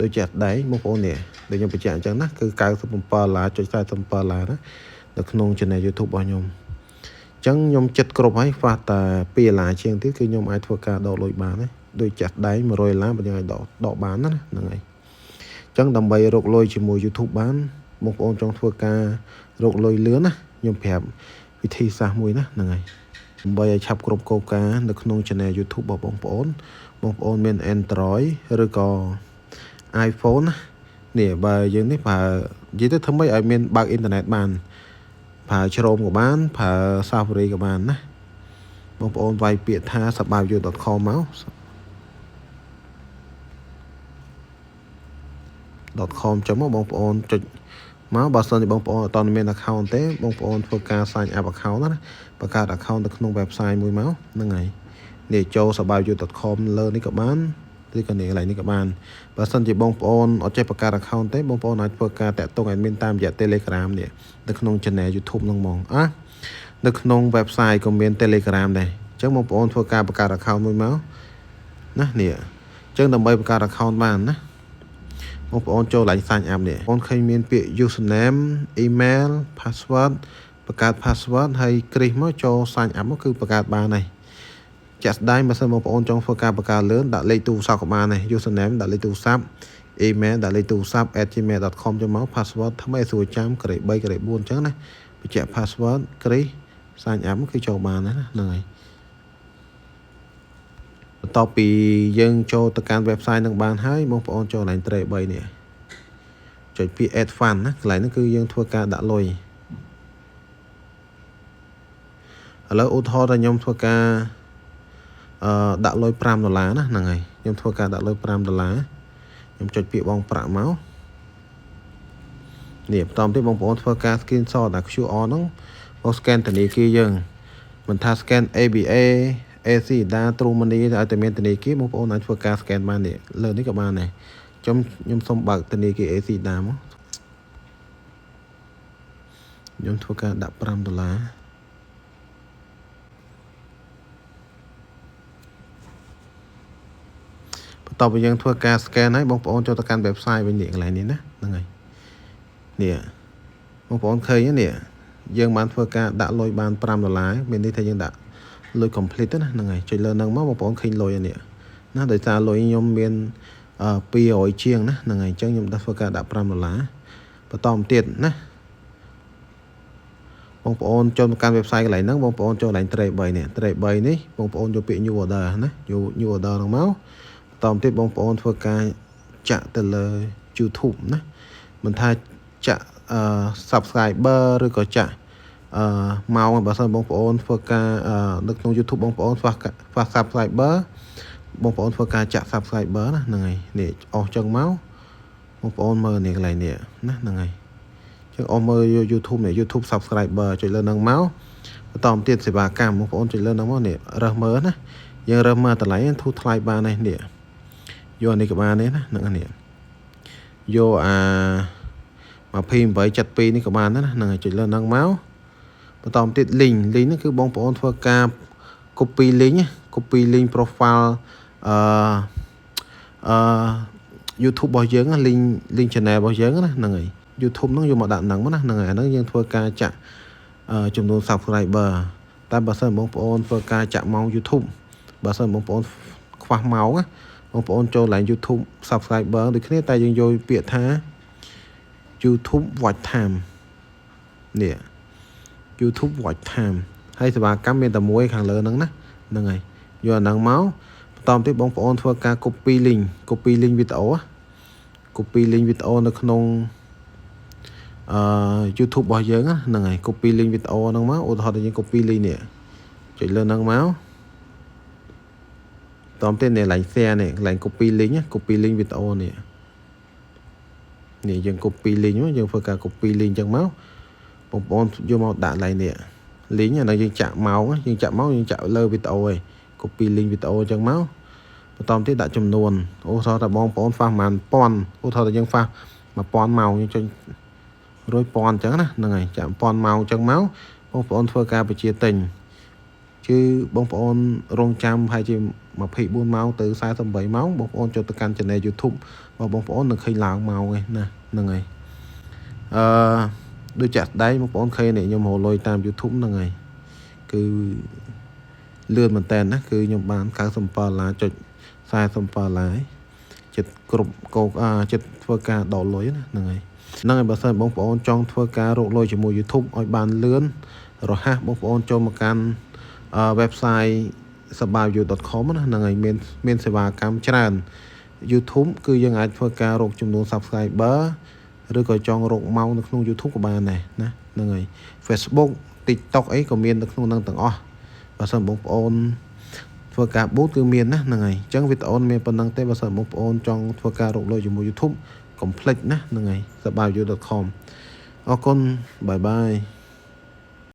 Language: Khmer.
ដូចជាក់ដែងបងប្អូននេះដូចខ្ញុំបញ្ជាក់អញ្ចឹងណាគឺ97ដុល្លារចុច47ដុល្លារណានៅក្នុង channel YouTube របស់ខ្ញុំអញ្ចឹងខ្ញុំចិត្តគ្រប់ហើយខ្វះតែ2ដុល្លារជាងទៀតគឺខ្ញុំអាចធ្វើការដកលុយបានណាដូចចាស់ដែង100ដុល្លារបើយើងអាចដកបានណាហ្នឹងហើយអញ្ចឹងដើម្បីរកលុយជាមួយ YouTube បានបងប្អូនចង់ធ្វើការរកលុយលឿនណាខ្ញុំប្រាប់វិធីសាស្ត្រមួយណាហ្នឹងហើយដើម្បីឲ្យឆាប់គ្រប់គោលការណ៍នៅក្នុង channel YouTube របស់បងប្អូនបងប្អូនមាន Android ឬក៏ iPhone ណានេះបើយើងនេះប្រើនិយាយទៅធ្វើម៉េចឲ្យមានបើកអ៊ីនធឺណិតបានប្រើ Chrome ក៏បានប្រើ Safari ក៏បានណាបងប្អូនវាយពាក្យថា sabayu.com មក .com ចឹងមកបងប្អូនចុចមកបើសិនជាបងប្អូនអត់មាន account ទេបងប្អូនធ្វើការ sign up account ណាបង្កើត account នៅក្នុង website មួយមកហ្នឹងហើយនេះចូល sabayu.com លើនេះក៏បានឬក៏នេះកន្លែងនេះក៏បានបើសិនជាបងប្អូនអត់ចេះបង្កើត account ទេបងប្អូនអាចធ្វើការតាក់ទង admin តាមរយៈ Telegram នេះនៅក្នុង channel YouTube ហ្នឹងហ្មងអានៅក្នុង website ក៏មាន Telegram ដែរអញ្ចឹងបងប្អូនធ្វើការបង្កើត account មួយមកណានេះអញ្ចឹងដើម្បីបង្កើត account បានណាបងប្អូនចូលឡើង sign up នេះបងប្អូនឃើញមានពាក្យ username email password បង្កើត password ហើយគ្រីសមកចូល sign up មកគឺបង្កើតបានហើយជាក់ស្ដែងបើសិនបងប្អូនចង់ធ្វើការបង្កើតលឿនដាក់លេខទូរស័ព្ទក៏បានដែរ username ដាក់លេខទូរស័ព្ទ email ដាក់លេខទូរស័ព្ទ @gmail.com ចឹងមក password ថ្មីស្រួលចាំក្រេ3ក្រេ4អញ្ចឹងណាបញ្ជាក់ password គ្រីស sign up គឺចូលបានណាហ្នឹងហើយបន្ទាប់ពីយើងចូលទៅកាន់ website នឹងបានហើយបងប្អូនចូលកន្លែង tray 3នេះចុចពាក្យ add fund ណាកន្លែងហ្នឹងគឺយើងធ្វើការដាក់លុយឥឡូវឧទាហរណ៍ថាខ្ញុំធ្វើការអឺដាក់លុយ5ដុល្លារណាហ្នឹងហើយខ្ញុំធ្វើការដាក់លុយ5ដុល្លារខ្ញុំចុចពាក្យបងប្រាក់មកនេះបន្តទៀតបងប្អូនធ្វើការ screenshot អា QR ហ្នឹងមក scan ធនាគារយើងមិនថា scan ABA ACLEDA True Money ឲ្យតែមានធនាគារបងប្អូនអាចធ្វើការ scan បាននេះលើនេះក៏បានដែរខ្ញុំសូមបើកធនាគារ ACLEDA មកខ្ញុំធ្វើការដាក់5ដុល្លារបន្ទាប់ពីយើងធ្វើការ scan ហើយបងប្អូនចូលទៅកាន់ website វិញនេះកន្លែងនេះណាហ្នឹងហើយនេះបងប្អូនឃើញនេះយើងបានធ្វើការដាក់លុយបាន5ដុល្លារមានន័យថាយើងដាក់លុយ complete ណាហ្នឹងហើយចុចលើហ្នឹងមកបងប្អូនឃើញលុយនេះណាដោយសារលុយខ្ញុំមាន200ជាងណាហ្នឹងហើយអញ្ចឹងខ្ញុំដាក់ធ្វើការដាក់5ដុល្លារបន្តមកទៀតណាបងប្អូនចូលមកកាន់ website កន្លែងហ្នឹងបងប្អូនចូលកន្លែង tray 3នេះ tray 3នេះបងប្អូនយកពាក្យ new order ណាយក new order ហ្នឹងមកបន្តមកទៀតបងប្អូនធ្វើការចាក់ទៅលើ YouTube ណាមិនថាចាក់អឺ subscriber ឬក៏ចាក់អឺម៉ោងបើសិនបងប្អូនធ្វើការនៅក្នុង YouTube បងប្អូនខ្វះខ្វះ subscriber បងប្អូនធ្វើការចាក់ subscriber ណាហ្នឹងហើយនេះអស់ចឹងមកបងប្អូនមើលនេះកន្លែងនេះណាហ្នឹងហើយចឹងអស់មើល YouTube នេះ YouTube subscriber ចុចលើហ្នឹងមកបន្តមកទៀតសេវាកម្មបងប្អូនចុចលើហ្នឹងមកនេះរើសមើលណាយើងរើសមើលតម្លៃធូរថ្លៃបាននេះនេះយកអានេះក៏បាននេះណាហ្នឹងនេះយកអា2872នេះក៏បានដែរណាហ្នឹងហើយចុចលើហ្នឹងមកបន្តមកទៀត link link ហ្នឹងគឺបងប្អូនធ្វើការ copy link copy link profile អឺ YouTube របស់យើង link link channel របស់យើងណាហ្នឹងហើយ YouTube ហ្នឹងយកមកដាក់ហ្នឹងមកណាហ្នឹងហើយអាហ្នឹងយើងធ្វើការចាក់ចំនួន subscriber តែបើសិនបងប្អូនធ្វើការចាក់ម៉ោង YouTube បើសិនបងប្អូនខ្វះម៉ោងណាបងប្អូនចូលឡើង YouTube subscriber ដូចគ្នាតែយើងយកពាក្យថា YouTube watch time នេះ YouTube watch time ហើយសេវាកម្មមានតែមួយខាងលើហ្នឹងណាហ្នឹងហើយយកអាហ្នឹងមកបន្តទៀតបងប្អូនធ្វើការ copy link copy link វីដេអូ copy link វីដេអូនៅក្នុងអឺ YouTube របស់យើងហ្នឹងហើយ copy link វីដេអូហ្នឹងមកឧទាហរណ៍ថាយើង copy link នេះចុចលើហ្នឹងមកតទៀតនេះកន្លែង share នេះកន្លែង copy link copy link វីដេអូនេះនេះយើង copy link មកយើងធ្វើការ copy link ចឹងមកបងប្អូនយកមកដាក់កន្លែងនេះ link អានោះយើងចាក់ម៉ោងយើងចាក់ម៉ោងយើងចាក់លើវីដេអូឯង copy link វីដេអូចឹងមកបន្តទៀតដាក់ចំនួនឧទាហរណ៍ថាបងប្អូនហ្វាសប្រហែលពាន់ឧទាហរណ៍ថាយើងហ្វាស1000ម៉ោងយើងចុច100ពាន់អញ្ចឹងណាហ្នឹងហើយចាក់1000ម៉ោងអញ្ចឹងមកបងប្អូនធ្វើការបញ្ជាទិញ គឺបងប្អូនរងចាំប្រហែលជា24ម៉ោងទៅ48ម៉ោងបងប្អូនចូលទៅកាន់ channel YouTube របស់បងប្អូននឹងឃើញឡើងម៉ោងឯណាហ្នឹងហើយអឺដូចចាក់ស្ដែងបងប្អូនឃើញនេះខ្ញុំរកលុយតាម YouTube ហ្នឹងហើយគឺលឿនមែនតើណាគឺខ្ញុំបាន97ដុល្លារចុច47ដុល្លារចិត្តគ្រប់កោអាចិត្តធ្វើការដកលុយណាហ្នឹងហើយហ្នឹងហើយបើសិនបងប្អូនចង់ធ្វើការរកលុយជាមួយ YouTube ឲ្យបានលឿនរហ័សបងប្អូនចូលមកកាន់ website sabayou.com ណាហ្នឹងហើយមានមានសេវាកម្មច្រើន YouTube គឺយើងអាចធ្វើការរកចំនួន subscriber ឬក៏ចង់រកម៉ោងនៅក្នុង YouTube ក៏បានដែរណាហ្នឹងហើយ Facebook TikTok អីក៏មាននៅក្នុងហ្នឹងទាំងអស់បើសិនបងប្អូនធ្វើការ boost គឺមានណាហ្នឹងហើយអញ្ចឹងវីដេអូមានប៉ុណ្ណឹងទេបើសិនបងប្អូនចង់ធ្វើការរកលុយជាមួយ YouTube កុំភ្លេចណាហ្នឹងហើយ sabayou.com អរគុណ bye bye.